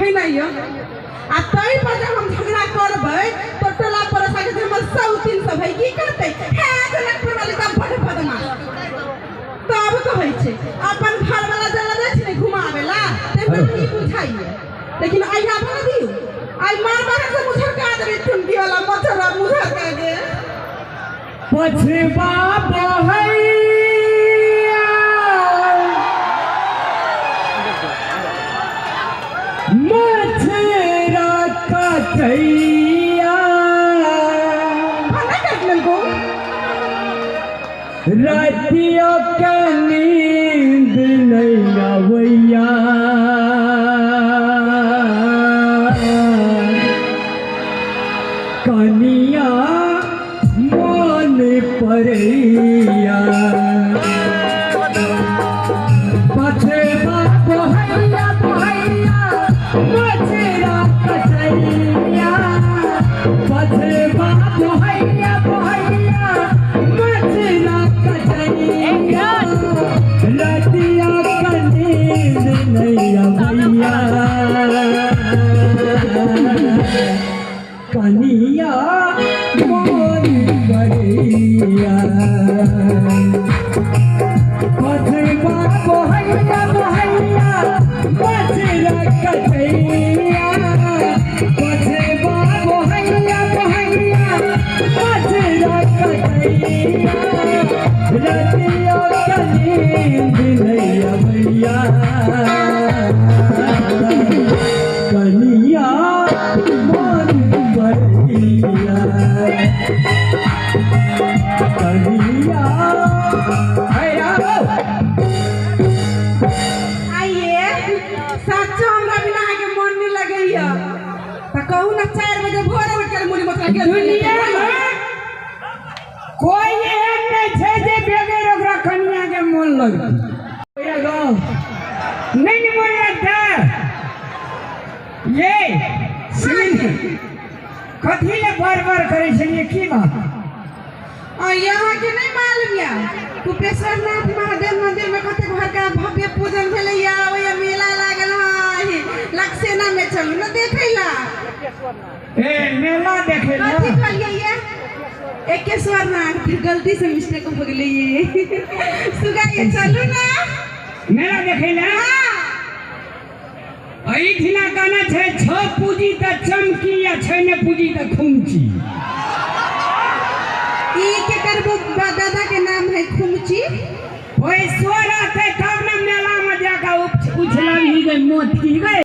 है ना यो आ तै पर जब हम झगड़ा करबै तो टोला पड़ोस के हमर सौतीन सब है की करतै हे जनकपुर वाली सब बड़ बदमाश तब कहै छै अपन घर वाला जला जाइ छै ने घुमावे ला ते हमरा की बुझाइए लेकिन आइया भला दियो आई मार मार से मुझरका देबै टुनकी वाला मछरा मुझरका के पछबा बहैया मछरा कटैया खाना काट लेलको रातियो के नींद नहीं आवैया कनिया मन परैया पछबा बहैया बहैया मछरा कटैया पछबा बहैया बहैया मछरा कटैया रतिया के नींद नहीं आवैया कनिया मन परैया पछबा बहैया बहैया मछरा कटैया पछबा बहैया बहैया मछरा कटैया रतिया के नींद नहीं आवैया कनिया मन परैया कनिया आइए साचो हमरा बिना अहाँके मन नहीं लगैया त कहू ना 4 बजे भोरे उठ के मुड़ी मोचरा के दुनिया में कोई एहन नहीं छै जे बगैर ओकरा कनिया के मोन लगतै नहीं ने मोन लगतै ये सुन कथी ले बार बार करै छलियै की बात आ यहाँ के नहीं मालूम या कुपेश्वर नाथ महादेव मंदिर में कतेक बड़का भव्य पूजन भेलैया ओया मेला लागल है लक्सेना में चलू ना देखै ला ए मेला देखै ला कथी कहलियै ये एकेश्वर नाथ गलती से मिस्टेक हो गेलै ये सुगा ये चलू ना मेला देखै ला हाँ एहिठिना कहना छै छ पूजी त चमकी या छै ने पूजी त खुमची ई के करबो दादा के नाम है खुमची पैसो रहतै तब ने मेला में जाके उछलबही गई मोती गई।